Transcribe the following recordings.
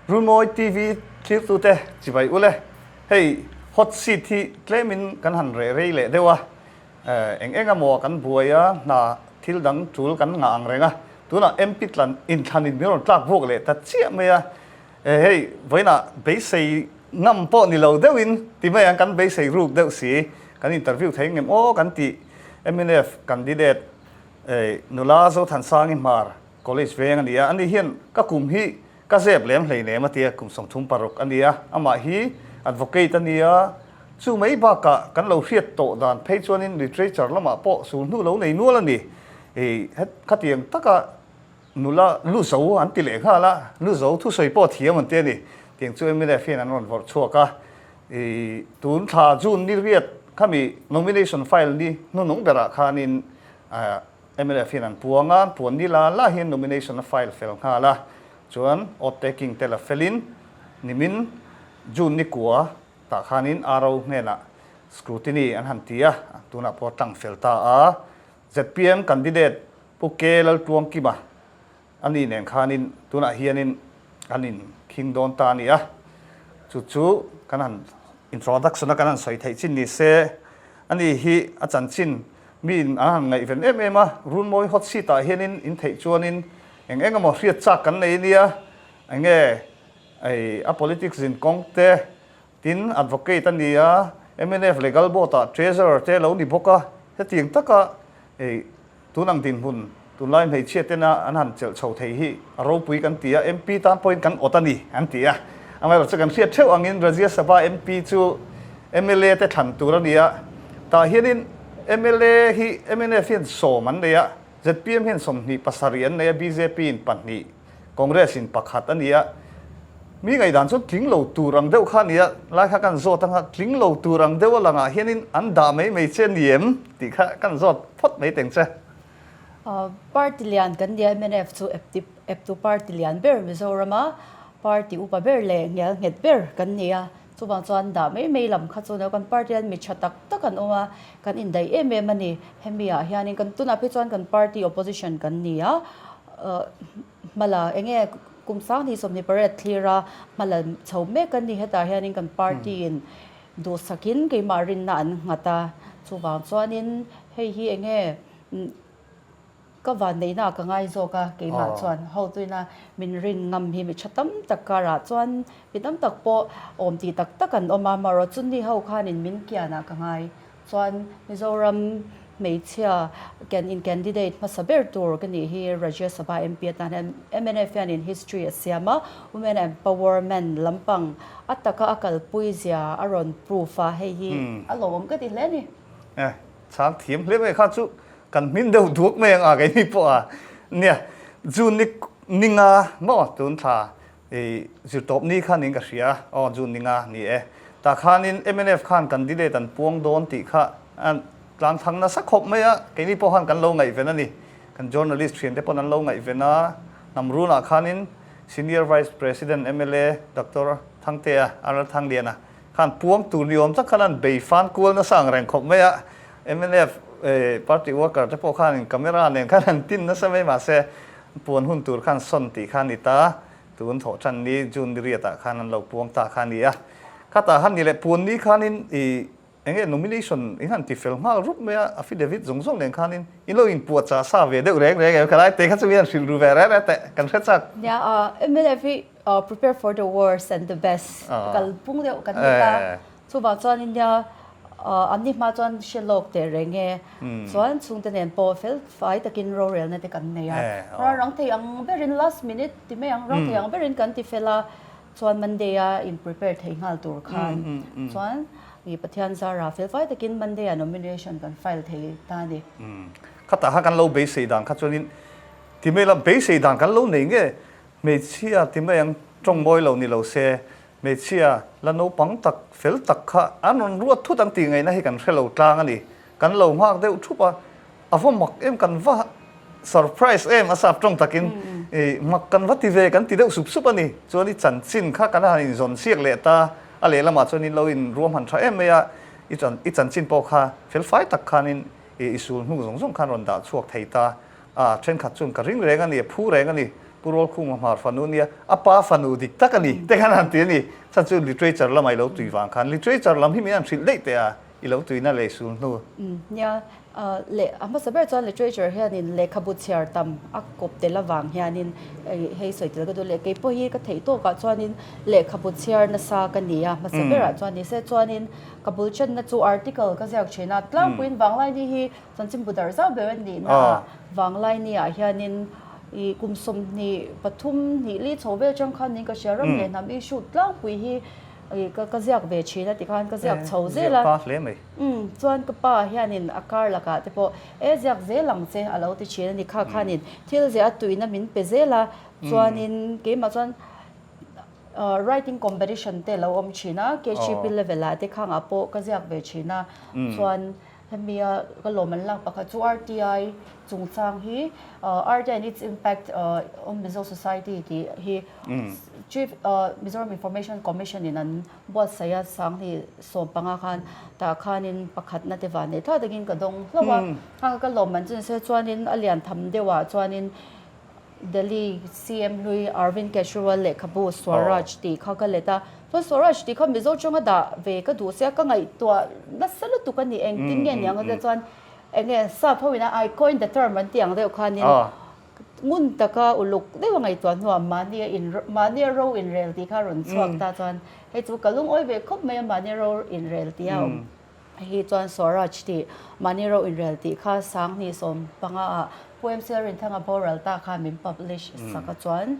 Runmawi TV thlirtute chibai ule. Hei hot seat hi tlemin kan han reh rei leh deuh a, eng eng emaw kan buai a, hna thil dang tul kan ngah ang reng a, tunah MP tlan inthlanin min rawn tlak vuak leh ta chiah mai a, hei vawiinah beisei ngam pawh ni lo deuhin ti mai ang kan beisei ruk deuh si, kan interview thei ngem aw kan tih mnf candidate nula Zothansangi Hmar College veng a ni a, ani hian ka kum hi ka zep lem hleinem a tia, kum 36 a ni a, amah hi advocate a ni a, chu mai bakah kan lo hriat tawh dan phei chuanin literature lamah pawh sul hnu lo nei nual a ni, ih khatiang taka nula lu zo an ti leh nghal a, lu zo thusawi pawh thiam an ti a ni, tiang chu mnf hian an rawn vawrh chhuak a, ih tun thla June ni riat khami nomination file ni hnunung berah khanin Mnf hian an puang a, puan ni la la hian nomination a file fel nghal a, chuan oath taking te la felin nimin June ni kua tah khanin RO hnenah scrutiny an han ti a, tunah pawh a tlang fel ta a. Zpm candidate Pu K Laltluangkima A ni nen khanin tunah hianin an inkhing dawn ta a ni a, chu chu kan han introduction a kan han sawi theih chin ni se, a ni hi a chanchin miin an han ngaihven em em a, Runmawi hot seat ah hianin in theih chuanin eng eng emaw hriat chak kan nei nia, eng nge ei a politics zin kawng te, tin advocate a ni a, mnf legal board ah treasurer te lo ni bawk a, hetiang taka ei Tun ang dinhmun, tunlai hmeichhia tena an han chelh chho thei hi a ropui kan ti a, MP tan pawhin kan awt a ni, an ti a. Amaherawhchu kan hriat theuh angin Rajya Sabha MP chu mla te thlan tur a ni a, tah hianin mla hi mnf hian sawm an nei a, zpm hian 27 an nei a, bjp in pahnih, Congress in pakhat a ni a. Mi ngaihdan chuan tling lo tur ang deuh kha a ni a, lai kha kan zawt anga tling lo tur ang deuh a langah hianin an dah mai mai che ni em tih kha kan zawt phawt mai teng che. Party lian kan nia mnf chu eptu party lian ber Mizorama party upa ber leh ngial nghet ber kan ni a, chuvang chuan dah mai mai lam kha chu kan party hian mi tha tak tak an awm a, kan indaih em em a ni. Hemi ah hianin kan tunah phei chuan kan party opposition kan ni a, hmala enge kum 2028 thlir a hmala chho mek a ni. Hetah hianin kan party in duhsakin keimah rinna an nghat a, chuvang chuanin hei hi enge ka vanneihna ah ka ngai zawk a, keimah chuan hotuina min rin ngam hi mi tha tam tak karah chuan mi tam tak pawh awm tih tak tak an awm a, amaherawhchu chunni ho khanin min kianah ka ngai. Chuan Mizoram hmeichhia can in candidate hmasa ber tur ka nih hi Rajya Sabha MP atan hian mnf hianin history a siam a, women empowerment lampang a taka a kalpui zia a rawn proof a, hei hi a lawmawm ka ti hle a ni. E, chhang thiam hle mai kha chu kan hmin deuh duak mai ang a keini pawh a nia June ni ninga maw tun thla I zirtawp ni khan in ka hria, aw June ni nga ni e. Tah khanin mnf khan candidate an puang dawn tih kha an tlang thlang nasa khawp mai a, keini pawh khan kan lo ngaihven a ni. Kan journalist thian te pawn an lo ngaihven a, hnam runah khanin Senior Vice President mla Doctor Thangtea, RL Thangliana khan puang tur ni awm tak khan an bei fan kual nasa ang reng khawp mai a. Mnf party worker te pawh khanin camera nen khan an tin nasa mai mahse Puan hun tur khan sawn tih kha a ni ta, tun thawh tan ni June ni riatah khan an lo puang ta kha a ni a. Khatah han ni leh puan ni khanin i eng nge nomination in han ti fel nghal rup mai a, affidavit zawng zawng nen khanin in lo inpuahchah sa ve deuh reng reng em khalai te kha chu hian hrilh ru ve reng reng teh kan hre chak. Nia, mnf hi prepare for the worst and the best kal pung deuh kan ni ta. Chuvang chuan India an ni hma chuan hre lawk teh reng e. Chuan chhungte nen pawh fel fai takin rorelna te kan nei a. Rang thei ang berin last minute ti mai ang, rang thei ang berin kan ti fel a, chuan Monday a in prepare thei nghal tur khan chuan i Pathian zara fel fai takin Monday ah nomination kan file thei ta a ni. Khatah kha kan lo beisei dan kha chuanin ti mai la, beisei dan kan lo nei nge hmeichhia ti mai ang tawng mawi lo ni lo se Hmeichhia la naupang tak fel tak kha an rawn ruat thut ang tih ngaihna hi kan hre lo tlang a ni. Kan lo nghak deuh thup a, a va mak em kan va surprise em a sap tawng takin i mak kan va ti ve kan ti deuh sup sup a ni. Chuan i chanchin kha kan han inzawn siak leh ta, a lehlamah chuan in lo inruahman tha em mai a, i chan i chanchin pawh kha fel fai tak khanin i i sul hnu zawng zawng khan rawn dah chhuak thei ta a, thenkhat chuan ka ring reng a ni, a phu reng a ni. Pu Rawlkhuma hmar fanu nia, a pa fanu dik tak a ni te khan han ti a ni. Chhan chu literature lamah i lo tui vang khan literature lam hi min han hrilh daih teh a, i lo tuina leh sul hnu. Nia, leh a hmasa ber chuan literature hianin lehkhabu chhiar tam a kawp tel avang hianin hei sawi tel ka duh leh kei pawh hi ka theih tawkah chuanin lehkhabu chhiar nasa ka ni a, hmasa berah chuan ni se chuanin ka bul thenna chu article ka ziak thin a, tlangpuiin Vanglaini hi Chanchinbu darh zau ber a nihna ah Vanglaini ah hianin ih kum 23 hnih li chho vel chang khan niin ka hria ram leh hnam issue tlangpui hi ih ka ka ziak ve thin a tikhan ka ziak chho zel a. Umm chuan ka pa hianin a kar lakah te pawh e ziak zel ang che a lo ti thin a ni kha khanin thil ziah a tuina min pe zel a chuanin keimah chuan Writing competition te lo awm thin a, KGP level ah te khangah pawh ka ziak ve thin a, chuan hemi a ka lawm an lak pakhat chu RTI chungchang hi RTI and its impact on Mizo society tih hi Chief Mizoram Information Commission in an buatsaih a sanghnih 15 khan tah khanin pakhatna te van nei thlak takin ka dawng hlauh a, khang ka lawm an chu ni se chuanin a lian tham deuh ah chuanin Delhi CM hlui Arvind Kejriwal lehkhabu Swaraj tih kha ka let a, chuan Swaraj tih kha Mizo tanga dah ve ka duh sia ka ngaihtuah nasa lutuk a ni, engtin nge niang atia chuan eng nge sap ho ina I coin the term an tih ang deuh khanin ngun taka uluk deuh a ngaihtuah hnuah mahni a in mahni a ro inrel tih kha rawn chhuak ta chuan hei chu ka lungawi ve khawp mai a mahni a ro inrel tih a awm. Hei chuan Swaraj tih mahni ro inrel tih kha 2015 ah Pu MC Rinthanga boral ta kha min publish sak a chuan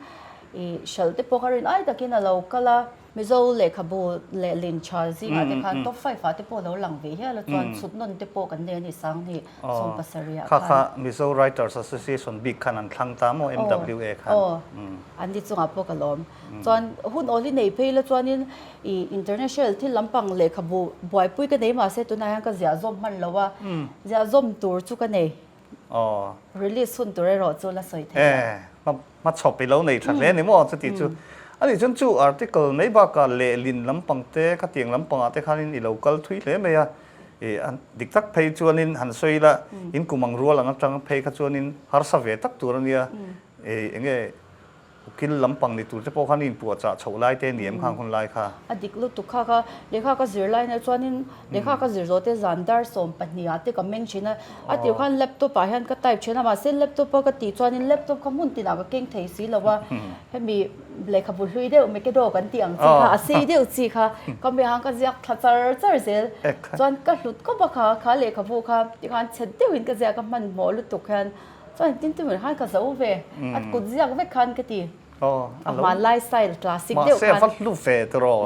i hralh te pawh kha rin ai takin a lo kal a. Mizo lehkhabu leh lin tha zingah te khan top five ah te pawh a lo lang ve hial a chuan chhut nawn te pawh kan nei a ni 2017 ah khan. Kha kha Mizo Writers Association bik khan an thlang ta maw MWA khan. Aw an ni chungah pawh ka lawm. Chuan hun awl hi nei phei la chuanin I international thil lampang lehkhabu buaipui ka nei mahse tunah hian ka ziah zawm hman lo a, ziah zawm tur chu ka nei. Release hun tur erawh chu la sawi thei lo. E, hmachhawp i lo nei tha hle ni maw chuti chu. Ani chuan chu article mai bakah lehlin lampang te khatiang lampangah te khanin i lo kal thui hle mai a. I dik tak phei chuanin han sawi ila in kum ang rual ang atang phei kha chuanin harsa ve tak tur a nia. E, enge Ukil lampang ni tur te pawh khan inpuahchah chhoh lai te ni em khang hun lai kha? A dik lutuk kha kha lehkha ka zir lai na chuanin lehkha ka zir zawh te zan dar 12 ah te ka meng thin a, a tir khan laptop ah hian ka type thin a mahse laptop a ka tih chuanin laptop kha hmun tinah ka keng thei si lo a, hemi lehkhabu hlui deuh Mekedo kan tih ang chi kha a sei deuh chi kha ka mi han ka ziak thla char char zel chuan ka hlut khawp a kha kha lehkhabu kha tikhan chhe deuhin ka ziak a hmanhmawh lutuk hian. Chuan tin tin khan ka zo ve, a kut ziak vek khan ka ti. A hmanlai style classic deuh khan. Mahse a va hlu ve tiraw.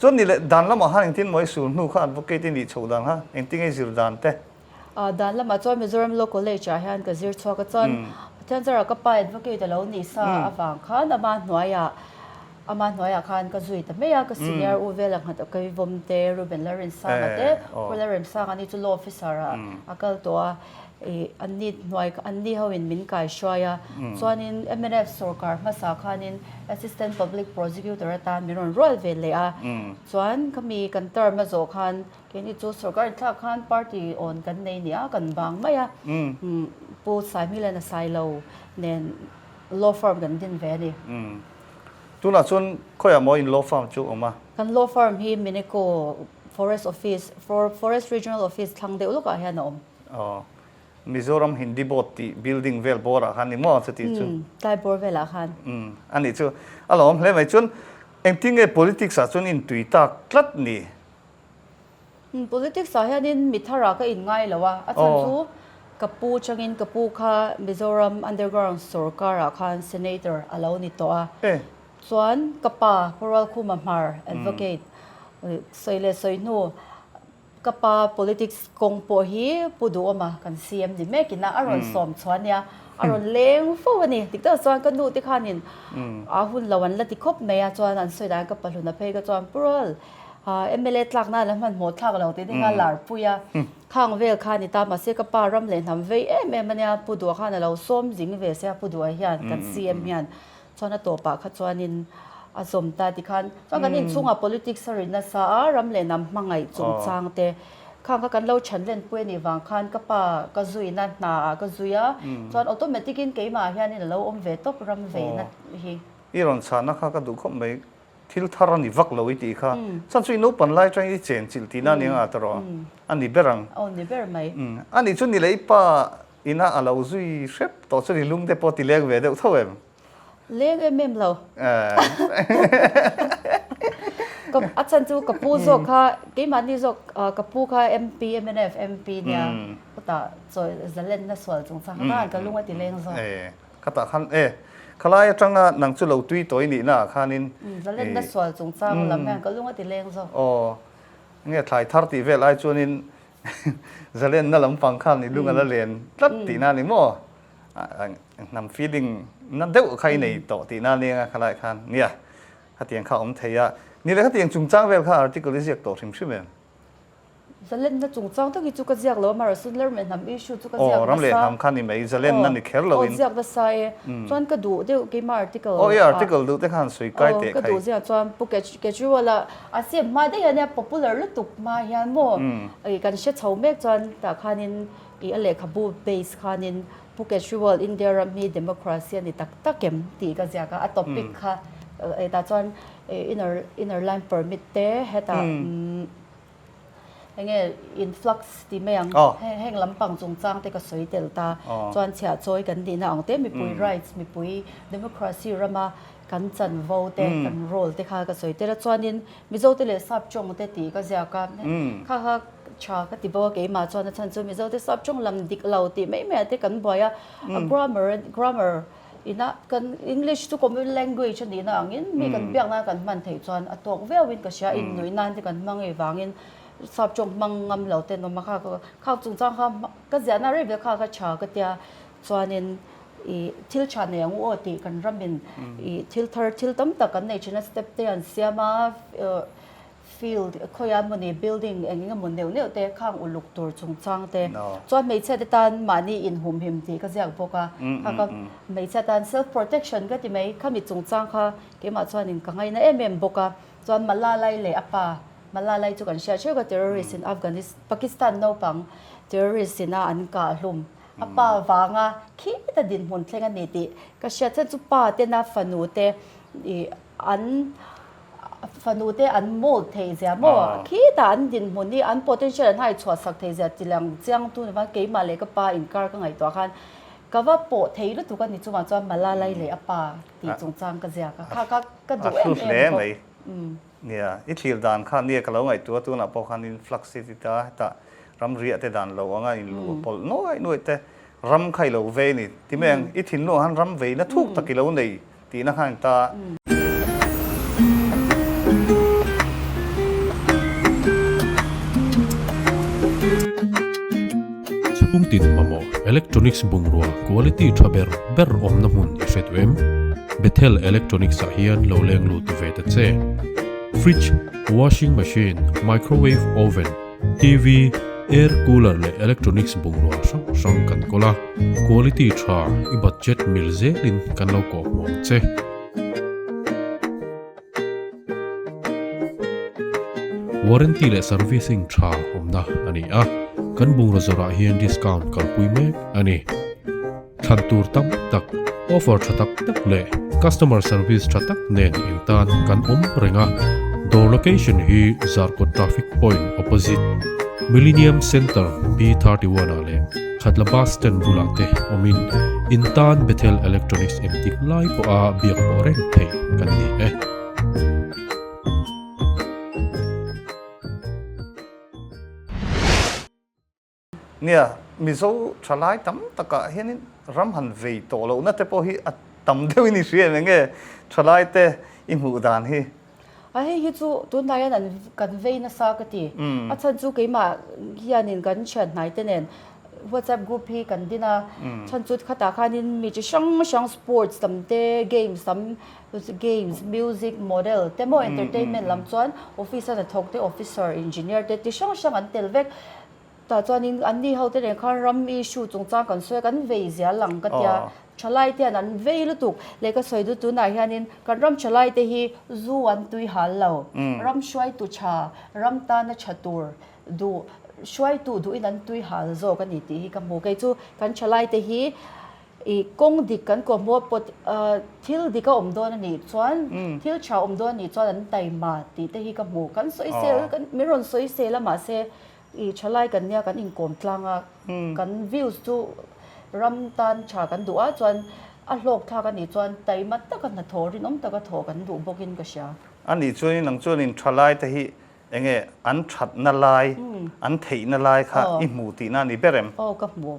Chuan ni leh dan lamah khan engtin maw i sul hnu kha advocate i nih chhoh dan kha engtin nge i zir dan te? Dan lamah chuan Mizoram Law College ah hian ka zir chhuak a chuan Pathian zarah ka pa advocate a lo nih sa avang khan ama hnuaiah ama hnuaiah khan ka zui ta mai a, ka senior u Vela Nghat Kaivawm te, Ruben Lalrinsanga te, Pu Lalremsanga ni chu law officer ah a kal tawh a. Ih an ni hnuai an ni ho in min kai hruai a, chuanin mnf sorkar hmasa khanin Assistant Public Prosecutor atan min rawn rual ve leh a, chuan khami kan term a zawh khan keini chu sorkar inthlak khan party awn kan nei nia kan bang mai a, Pu Saihmilena Sailo nen law firm kan din ve a ni. Tunah chuan khawiah maw in law firm chu awm a? Kan law firm hi Mineko Forest Office, Forest Regional Office thlang deuh lawkah hian a awm. Aw. Mizoram Hindi Board tih building vel bawrah khan ni maw chuti chu? Umm, tlai bawr velah khan. Umm, a nih chu. A lo awm hle mai. Chuan engtin nge politics ah chuan intui tak tlat ni? Umm, politics ah hianin mi tharah ka inngai lo a. A chhan chu ka pu changin ka pu kha Mizoram Underground sorkar ah khan Senator a lo ni tawh a. Chuan ka pa Pu Rualkhuma Hmar Advocate sawi leh sawi hnu Ka pa politics kawng pawh hi Pu Duhawma kan CM ni mek ina a rawn sawm chhuah ania, a rawn leng fo a ni. Dik tak chuan ka nu te khanin a hun lo an la ti khawp mai a, chuan an sawi dan ka pahluna phei ka chuan Pu Rual mla tlak nan a hmanhmawh thlak lo tih te kha lar pui a, khang vel kha a ni ta mahse ka pa ram leh hnam vei em em ania Pu Duha khan a lo sawm zing ve sia Pu Duha hian kan CM hian Chuan a tawpah kha chuanin a zawm ta tikhan chuan kan inchhungah politics a ri nasa a, ram leh hnam hmangaih chungchang te. Khang kha kan lo chhan len pui a nih vang khan ka pa ka zuina hna ah ka zui a, chuan automatic in keimah ah hianin a lo awm ve tawp ram veina hi. I rawn chhahna kha ka duh khawp mai, thil thar a ni vak lo i tih kha. Chuan chu i naupan lai atangin i chen chilh tihna a ni ang a ta rawh, a ni ber ang. Aw ni ber mai. A nih chu ni leh i pa ina a lo zui hrep tawh chuan i lung te pawh ti leng ve deuh tho em? Leng em em lo. Ka a chhan chu ka pu zawk kha keimahni zawk ka pu kha MP mnf MP nia chutah chawi zalenna sual chungchang kha khan ka lung a ti leng zawk. E khatah khan e khalai atanga nang chu lo tui tawi nihna ah khanin Zalenna sual chungchang lam hian ka lung a ti leng zawk. Aw nge thlai thar tih vel ai chuanin zalenna lampang khan i lung a la len tlat tihna a ni maw? Hnam feeling na deuh kha i nei tawh tihna a nia khalai khan nia khatiang kha awm thei a ni le khatiang chungchang vel kha article i ziak tawh hrim hrim em? Zalenna chungchang tak hi chu ka ziak lo a mahrawh chu ram leh hnam issue chu ka ziak nasa. Aw ram leh hnam kha ni mai zalenna ni kher lo in. Aw ziak nasa e chuan ka duh deuh keimah article ah. Aw i article duh te khan sawi kai teh khai. Aw ka duh ziah chuan Pu Kejriwal a a siam hma daih a nia popular lutuk hma hian maw kan hre chho mek chuan tah khanin I a lehkhabu base khanin Pu Kejriwal India ram hi democracy a ni tak tak em tih ka ziak a, a topic kha hetah chuan inner inner line permit te hetah enge influx tih mai ang heng lampang chungchang te ka sawi tel ta chuan chhiah chawi kan nihna ang te mipui rights mipui democracy rama kan chanvo te kan role te kha ka sawi tel a chuanin Mizo te leh sap tawng te tih ka ziak a kha kha tha ka ti bawk a keimah chuan a chhan chu Mizo te sap tawng lam dik lo tih mai mai ah te kan buai a a grammar grammar ina kan English chu common language a nihna angin mi kan biak nan kan hman theih chuan a tawk viau in ka hria innuih nan te kan hmang ngei vangin sap tawng hmang ngam lo te an awm a kha kha chungchang kha ka ziahna rei vel kha kha tha ka tia chuanin ih thil tha nei ang u aw tih kan ramin ih thil thar thil tam tak kan nei thin a step te an siam a field khawiah mawni building eng eng emaw neuh neuh te khang uluk tur chungchang te chuan hmeichhia te tan mahni inhumhim tih ka ziak bawk a kha ka hmeichhia tan self protection ka ti mai khami chungchang kha keimah chuanin ka ngaina em em bawk a chuan Malalai leh a pa Malalai chu kan hriat theuh ka terrorist in Afghanistan Pakistan naupang terrorist ina an kah hlum A pa vanga khita dinhmun thleng a ni tih ka hriat chuan chu pa tena fanu te ih an fanu te an mold thei zia maw khita an dinhmun hi an potential an hai chhuah sak thei zia ti lang chiang tu ni vang keimah leh ka pa inkar ka ngaihtuah khan ka va pawh thei lutuk a ni chungah chuan Malalai leh a pa tih chungchang ka ziak a kha kha ka duh em em bawk. Nia, i thlir dan kha nia ka lo ngaihtuah a, tunah pawh khan influx hi ti ta, hetah ramriah te dan lo anga in luh pawlh nuai nuai te, ram kha i lo vei a ni. Ti mai ang, i thinlungah khan ram veina thuk tak i lo nei tihna khan in ta. Chhungtin mamawh electronics bungrua quality tha ber ber awmna hmun i hre duh em? Bethel Electronics ah hian lo leng lut ve ta che. Fridge, washing machine, microwave oven, TV, air cooler leh electronics bungrua hrang hrang kan kawl a, quality tha i budget mil zelin kan lo kawh hmuh ang che. Warranty leh servicing tha awmna a ni a, kan bungraw zawrah hian discount kalpui mek a ni. Thlan tur tam tak, offer tha tak tak leh customer service tha tak nen in tan kan awm reng a. Dawr location hi Zarkawt Traffic Point opposite Millennium Centre B31 ah leh Khatla Bus Stand bulah te awmin in tan Bethel Electronics engtik lai pawha biak pawh reng theih kan ni e. Nia, Mizo thalai tam takah hianin ram han vei tawh lohna te pawh hi a tam deuhin i hria em enge thalai te i hmuh dan hi? A hei hi chu tunlai hian an kan vei nasa ka ti. A chhan chu keimah hianin kan thian hnai te nen WhatsApp group hi kan din a, chhan chu khatah khanin mi chi hrang hrang sports lam te, games lam, games, music, model te maw entertainment lam chuan office a hnathawk te, officer, engineer te ti hrang hrang an tel vek. Tah chuanin anni ho te nen khan ram issue chungchang kan sawi a, kan vei zial ang ka tia. Thalai te hian an vei lutuk. Leh ka sawi duh tunah hianin kan ram thalai te hi zu an tui hal lo. Ram hruaitu tha, ram tana tha tur duh. Hruaitu duhin an tui hal zawk a ni tih hi ka hmu. Kei chu kan thalaite hi ih kawng dik kan kawhhmuh a pawt thil dik a awm dawn a nih chuan thil tha awm dawn a nih chuan an taima tih te hi ka hmu. Kan sawisel kan min rawn sawisel a mahse ih thalai kan nia kan inkawm tlang a kan views chu ram tan tha kan duh a chuan a hlawk thlak a nih chuan taima taka hnathawh rinawm taka thawh kan duh bawkin ka hria. A nih chuanin nang chuanin thalaite hi Enge an thatna lai, an theihna lai kha i hmu tihna a ni ber em? Aw ka hmu.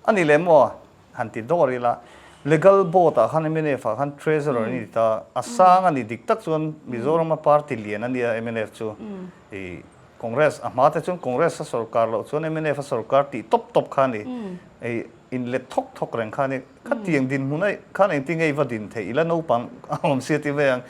A ni lem aw, han ti dawr ila, Legal Board ah khan mnf ah khan Treasurer a ni ta, a sang a ni dik tak chuan Mizorama party lian a nia mnf chu. I Congress a hma te chuan Congress a sorkar loh chuan mnf a sorkar tih tawp tawp kha a ni. I inlet thawk thawk reng kha a ni. Khatiang dinhmun a khan engtin nge i va din theih ila naupang a awm sia ti mai ang.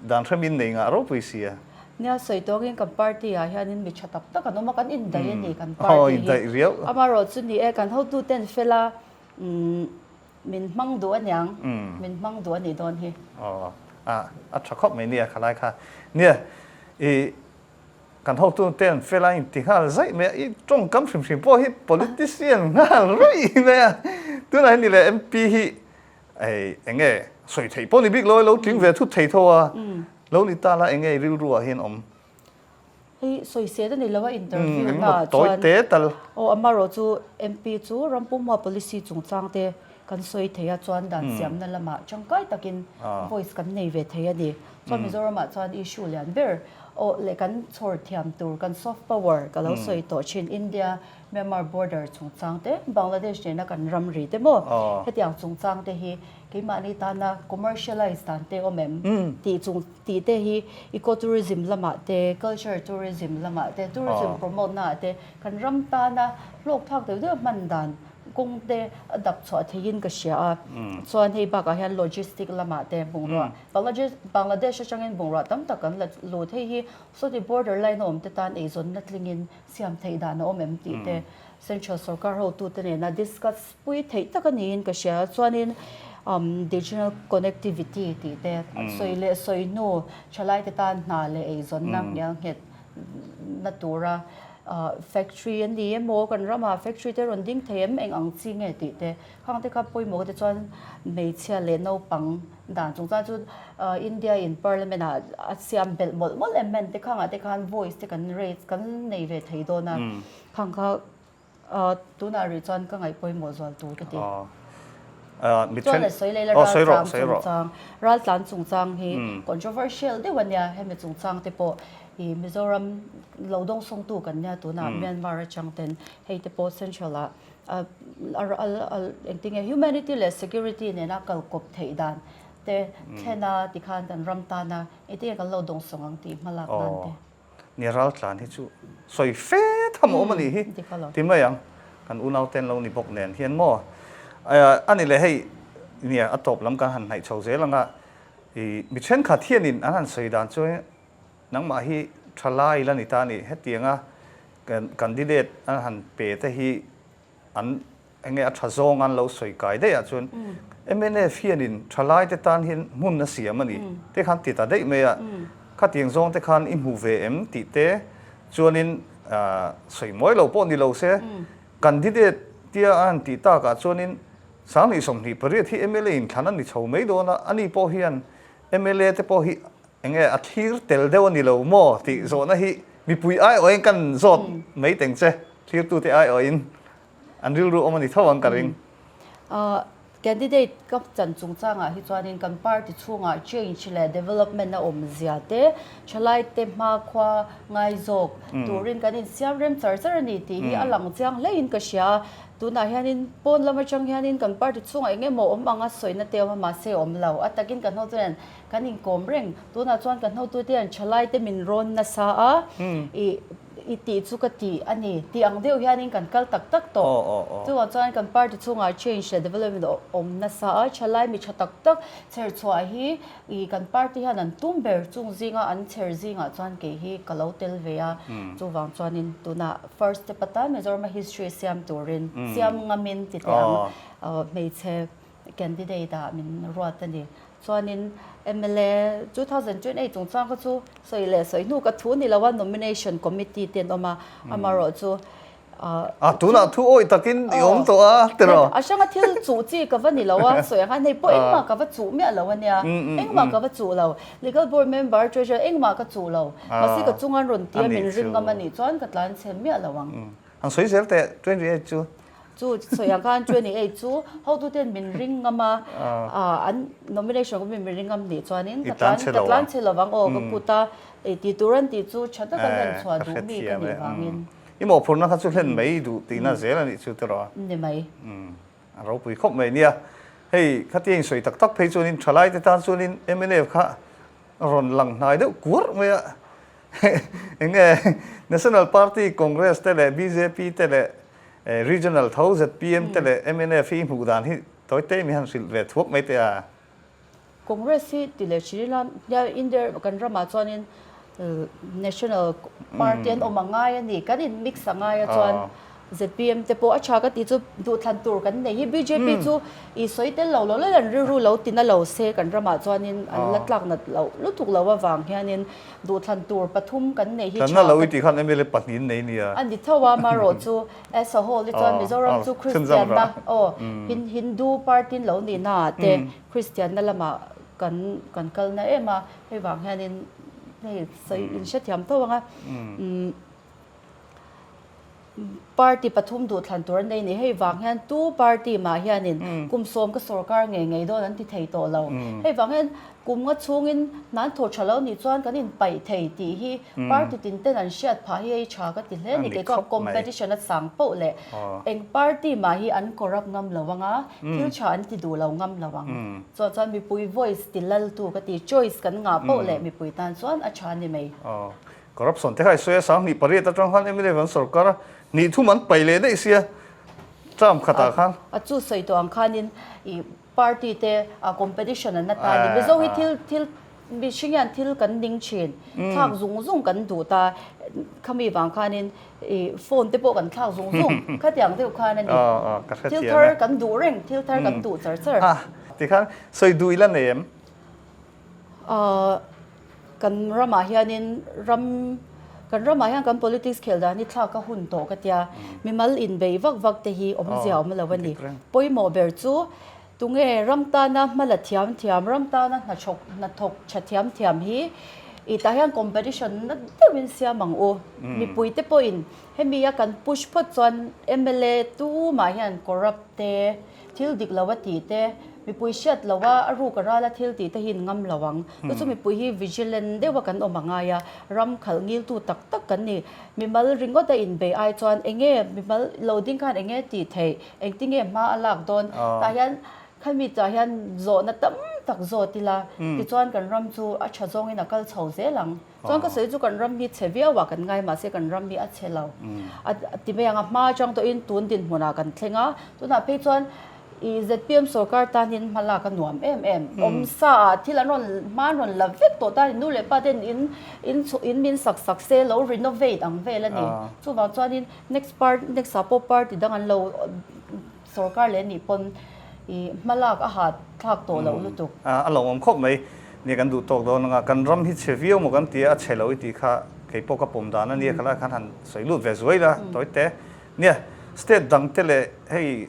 Dan hremin nei ngah ropui sia. Nia sawi tawngin kan party ah hianin mi tha tak tak an awm a, kan indaih a ni kan party hi. Amaherawh chu ni e, kan hotuten fela min hmang duh aniang, min hmang duh a nih dawn hi. Aw, a tha khawp mai nia khalai kha. Nia, i kan hotuten fela inti nghal zaih mai a, i tawngkam hrim hrim pawh hi politician nghal ruih mai a. Tunah hian ni leh MP hi Hei eng nge sawi theih pawh ni bik lo e, lo tling ve thut thei tho a, lo ni ta la eng nge i rilru ah hian awm? Hei sawi set a ni lo a interview na ah chuan aw amarawh chu MP chu rampumhua policy chungchang te kan sawi thei a chuan dan siamna lamah tangkai takin voice kan nei ve thei a ni. Chuan Mizoram ah chuan issue lian ber aw leh kan chhawr thiam tur kan soft power ka lo sawi tawh thin India Myanmar border chungchang te, Bangladesh nena kan ramri te maw hetiang chungchang te hi keimahni tana commercialize dan te awm em tih chung tih te hi eco tourism lamah te, culture tourism lamah te, tourism promote naah te kan ram tana hlawk thlak deuh deuh hman dan kawng te a dap chhuah theihin ka hria a. Chuan hei bakah hian logistic lamah te bungrua Bangladesh atangin bungrua tam tak kan la lut hei hi sawti border line a awm te tan eizawnna tlingin Siam theih dan a awm em tih te Central sorkar hotute nena discuss pui theih tak a niin ka hria. Chuanin digital connectivity tih te sawi leh sawi hnu thalaite tan hna leh eizawnna hnial nghet na tura factory a ni emaw kan ramah factory te rawn ding thei em eng ang chi nge tih te khang te kha pawimawh te chuan hmeichhia leh naupang dan chungchang chu India in parliament ah a siam belh mawlh mawlh em em te khangah te khan voice te kan raise kan nei ve thei dawn a khang kha tunah rih chuan ka ngaih pawimawh zual tur ka ti. Chuan le sawi leh la raltlan chungchang raltlan chungchang hi controversial deuh a nia hemi chungchang te pawh i Mizoram lo dawngsawngtu kan nia tunah Myanmar atang ten hei te pawh central ah engtinge humanity leh security nena kal kawp theih dan te thlen a tikhan kan ram tana engtinge kan lo dawngsawng ang tih hmalak nan te. Nia raltlan hi chu sawi fe tham awm a nih hi ti mai ang kan unau ten lo ni bawk nen hian maw a ni leh hei nia a tawp lam kan han hnaih chho zel anga i mi thenkhat hianin an han sawi dan chu nangmah hi thalai la ni ta a ni hetianga Candidate an han pe te hi an enge a tha zawng an lo sawi kai daih ah chuan mnf hianin thalai te tan hian hmun a siam a ni te khan ti ta daih mai a, khatiang zawng te khan i hmu ve em tih te chuanin sawi mawi lo pawh ni lo se candidate tia a han tih tak ah chuanin 2028 hi mla in thlan a ni chho mai dawn a, ani pawh hian mla te pawh hi Enge a thlir tel deuh a ni lo maw tih zawhna hi mipui aiawhin kan zawt mai teng che, thlirtute aiawhin an rilru awm a ni tho ang ka ring. Candidate ka chan chungchangah hi chuanin kan party chhungah change leh development a awm zia te, thalaite hmakhua ngai zawk turin kan insiam rem char char a ni tih hi a lang chiang hlein ka hria a. Tunah hianin pawn lam atang hianin kan party chhungah eng emaw awm anga sawina te a awm a, mahse a awm lo. A takin kan hotu Kan inkawm reng. Tunah chuan kan hotute hian thalaite min rawn nasa a, i i tih chu ka ti a ni tih ang deuh hianin kan kal tak tak tawh. Chuvang chuan kan party chhungah change leh development a awm nasa a, thalai mi tha tak tak chher chhuah hi i kan party hian an tum ber chung zinga an chher zingah chuan kei hi ka lo tel ve a. Chuvang chuanin tunah first step atan Mizorama history siam turin siam ngamin ti teh ang hmeichhe candidate ah min ruat a ni. Chuanin mla 2028 chungchang kha chu sawi leh sawi hnu ka thu ni lo a, nomination committee te an awm a, amaherawh chu A tunah thu awih takin i awm tawh a tiraw? A hranga thil chuh chi ka va ni lo a, sawi ang khan hei pawh engmah ka va chuh miah lo a nia, engmah ka va chuh lo. Legal board member, treasurer engmah ka chuh lo. Mahse ka chunga an rawn tia min ring ngam a nih chuan ka tlan chhe miah lo ang. An sawi zel teh 28 chu. Chu sawi ang khan 28 chu hotuten min ring ngam a, an nomination kawmin min ring ngam nih chuanin ka tlan ka tlan chhe lovang aw ka kut a, tih tur an tih chu tha taka hlen chhuah duh mi ka nih vangin. I mawhphurhna kha chu hlen mai duh tihna zel a nih chu tiraw? Ni mai. A ropui khawp mai nia. Hei khatia insawi tak tak phei chuanin thalaite tan chuanin mnf kha rawn lang hnai deuh kuar mai a. Eng nge National Party Congress te leh bjp te leh Regional tho zpm te leh mnf hi hmuh dan hi tawi te mi han hrilh ve thuak mai teh a. Congress hi ti leh thin ila nia India kan ramah chuanin National Party an awm a ngai a ni kan in mix a ngai a chuan zpm te pawh a tha ka tih chu duhthlan tur kan nei hi bjp chu i sawi tel lo lo lel an rilru lo tina lo se kan ramah chuanin an la tlak nat loh lutuk lo avang hianin duhthlan tur pathum kan nei hi tha Tlanna lo i tih khan mla pahnih an nei nia. A ni tho a marawh chu as a whole hi chuan Mizoram chu Christian na aw Hindu party lo nihna ah te Christian na lamah kan kan kal na em a hei vang hianin hei sawi in hrethiam tho ang a Party pathum duhthlan tur an nei ni. Hei vang hian tu party mah hianin kum sawm ka sorkar ngei ngei dawn an ti thei tawh lo. Hei vang hian kum nga chhungin hna an thawh tha lo nih chuan kan inpaih thei tih hi party tin ten an hriat phah hi hei tha ka ti hle a ni. Kei chuan competition a sang poh leh eng party mah hi an corrupt ngam lo ang a, thil tha an ti duh lo ngam lo ang. Chuan chuan mipui voice ti laltu ka ti, choice kan ngah poh leh mipui tan chuan a tha ni mai. Corruption te kha i sawi a, 2008 atang khan mla an sorkar a, hnih thum an paih leh daih sia term khatah khan. A chu sawi tawh ang khanin i party te a competition an atan ni. Mizo hi thil thil mihring hian thil kan ning thin, thlak zung zung kan duh ta, khami vang khanin i phone te pawh kan thlak zung zung khatiang deuh khan a ni. Thil thar kan duh reng, thil thar kan duh char char. Tikhan sawi duh ila nei em? Kan ramah hianin ram kan ramah hian kan politics khel dan hi thlak a hun tawh ka tia. Mimal inbeih vak vak te hi awmzia awm lo a ni. Pawimawh ber chu tunge ram tana hma la thiam thiam, ram tana hnathawk hnathawk tha thiam thiam hi i tah hian competition na deuhin siam ang u. Mipui te pawhin hemi a kan push phawt chuan mla tumah hian corrupt te, Thil dik lo a tih te, mipui hriat lo a, a ruk a ral a thil tih te hi in ngam lo ang. Chu chu mipui hi vigilant deuh a kan awm a ngai a, ram khalh ngiltu tak tak kan ni. Mimal ringawt a inbei ai chuan eng nge mimal lo ding khan eng nge tih theih, engtinge hma a lak dawn? Tah hian khami tah hian zawhna tam tak zawt ila, tichuan kan ram chu a tha zawngin a kal chho zel ang. Chuan ka sawi chu kan ram hi chhe viau a kan ngai mahse kan ram hi a chhe lo. A ti mai ang a hma atang tawhin tun dinhmunah kan thleng a, tunah phei chuan i zpm sorkar tanin hma lak a nuam em em. Awm sa ah thil an rawn hma an rawn la vek tawh ta nu leh pa ten in in chhuh in min sak sak se lo renovate ang vel a ni. Chuvang chuanin next part next ah pawh party dang an lo Sorkar leh nih pawn i hmalak a hat thlak tawh loh lutuk. A lawmawm khawp mai. Nia kan duh tawk dawn anga kan ram hi chhe viau maw kan ti a, a chhe lo i tih kha kei pawh ka pawm dan a nia, khalai khan han sawi lut ve zuai la tawi te. Nia state dang te leh hei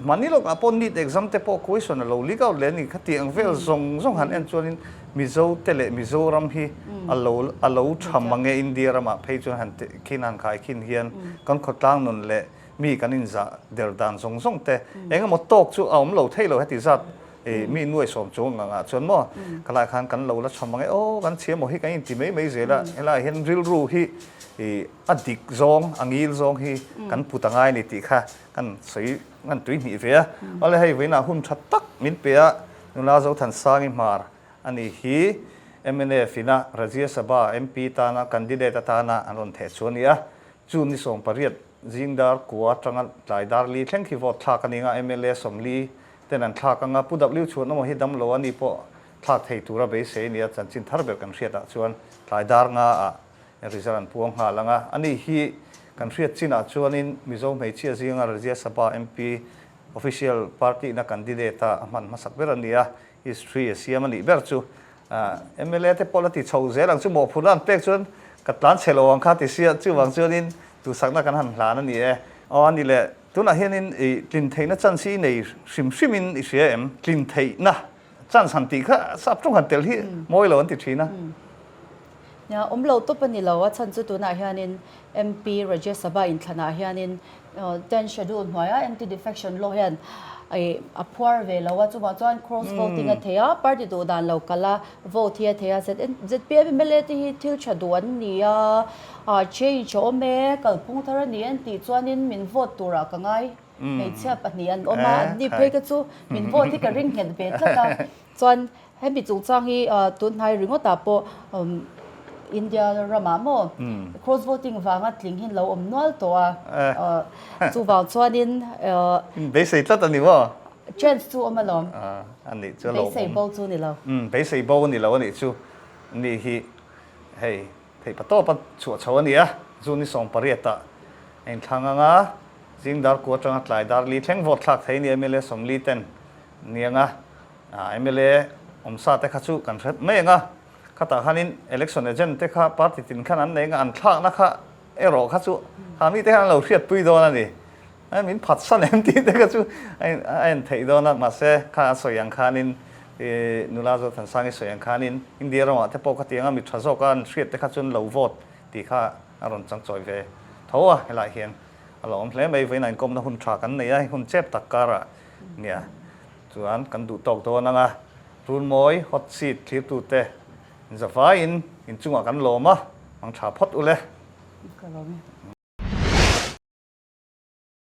mahni lawkah pawh NEET exam te pawh question a lo leak out leh a ni kha tih ang vel zawng zawng han en chuanin Mizo te leh Mizoram hi a lo a lo tha mang e India ramah phei chuan han khin han khai khin hian kan khawtlang nun leh mi kan inzah der dan zawng zawng te eng emaw tawk chu a awm lo thei lo heti zat i mi nuai sawm chung ang ah chuan maw khalai khan kan lo la chham ang e aw kan chhia maw hi kan inti mai mai zel a helai hian rilru hi i a dik zawng a ngil zawng hi kan put a ngai ni tih kha kan sawi kan tui hnih ve a awle hei vawiinah hun tha tak min pe a nula Zothansangi hmar a ni hi mnf ina Rajya Sabha MP tana candidate atana an rawn theh chu a ni a chu ni 18 Zing dar kua atanga tlai dar li thleng khi vote thlak a ni nga, mla 40 ten an thlak anga, Pu W chhuan emaw hi damlo a ni pawh thlak thei tura beisei a ni a, chanchin thar ber kan hriat ah chuan tlai dar nga ah result an puang nghal anga, a ni hi kan hriat chin ah chuanin Mizo hmeichhia zinga Rajya Sabha MP official party na candidate a a hman hmasak ber a ni a. History a siam a nih ber chu. Mla te pawh la ti chho zel ang chu mawhphurhna an pek chuan ka tlan chhe lo ang kha ti sia chuvang chuanin duhsakna kan han hlan a ni e. Aw a ni le, tunah hianin i tlin theihna chance hi i nei hrim hrimin i hria em? Tlin theihna chance han tih kha sap tawng han tel hi mawi lo an ti thin a. Nia, awm lo tawp a ni lo. A chhan chu tunah hianin MP Rajya Sabha inthlanah hianin Ten Schedule hnuaia Anti-Defection Law hian a phuar ve lo a, chuvang chuan cross voting a thei a, party duh dan lo kal a, vote hi a thei a. ZPM mla te hi thil tha duh an ni a, change a awm e, kalphung thar a ni an tih chuanin min vote turah ka ngai. Hmeichhia pahnih an awm a, anni phei kha chu min vote hi ka ring nghet ve tlat a. Chuan hemi chungchang hi tunhnai ringawtah pawh India ramah maw cross voting vanga tling hi lo awm nual tawh a, chuvang chuanin Beisei tlat a ni maw? Chance chu awm alawm. A nih chu a lo awm. Beisei bo chu ni lo. Beisei bo a ni lo a nih chu. Ni hi hei theihpa tawpa chhuah chho a ni a, zu ni 18 ah a inthlang ang a, zing dar kua atanga tlai dar li thleng vote thlak thei a ni mla 40 ten niang a. Mla awmsa te kha chu kan hre mai ang a, khatah khanin election agent te kha party tin khan an nei ang a, an thlakna kha erawh kha chu ha mite khan an lo hriatpui dawn a ni. Min phatsan em tih te kha chu a en theih dawn a, mahse kha a sawi ang khanin nula Zothansangi sawi ang khanin India ramah te pawh khatiang a mi tha zawka an hriat te kha chuan lo vote tih kha a rawn changchawi ve tho a, helaiah hian a lo awm hle mai. Vawiinah inkawmna hun tha kan nei a, hun chep tak karah nia. Chuan kan duh tawk dawn ang a, Runmawi hot seat thlirtute in zavaiin inchungah kan lawm a, mang tha phawt ule. Ka lawm e.